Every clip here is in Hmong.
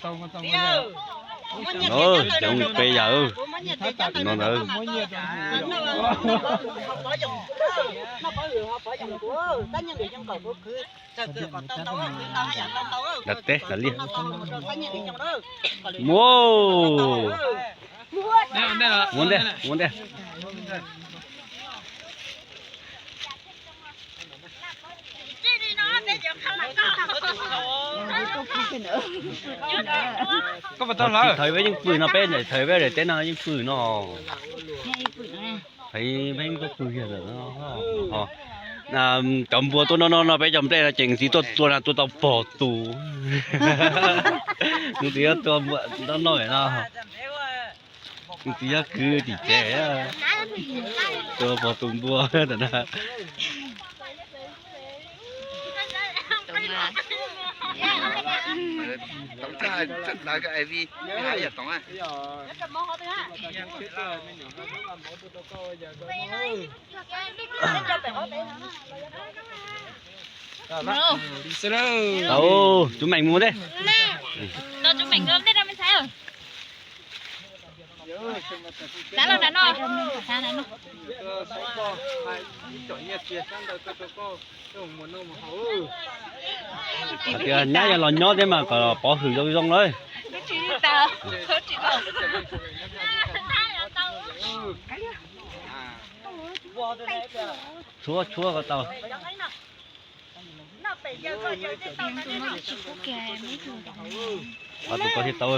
Cov peb yam no ntawd. Dav teb dav liaj. Muab, muab ntej, muab ntej. Thaum peb yeej pw no, peb ntawm thaum peb daim teb no yeej pw no. Peb yeej tuaj pw kiag lawm. Cov npua tuaj noj noj no peb cov nplej no ces txiv tuaj tua no tua tau pog tus. Kuv txiv yuav tua npua noj noj no. Kuv txiv yuav kwv tim tsev, tua pog tus npua tam no. Tau, tsum meem mus ntej. Hais tias nyab yog los nyob thiab mas kom pov hwm zoo zoo lawm. Tshuab tshuab ko tau. Ob tug ko thiaj tau.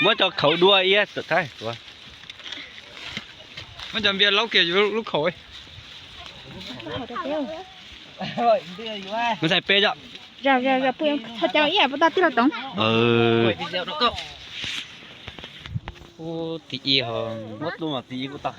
Muab cov khaum dua iab thaib. Muab cov npias laub kiag yus lub khaum. Mus txhais peb yom. Thov caw ib yam puas tau tij laug Toov. Ub, tij ib ho. Muab tus mas tij ib kuj tau.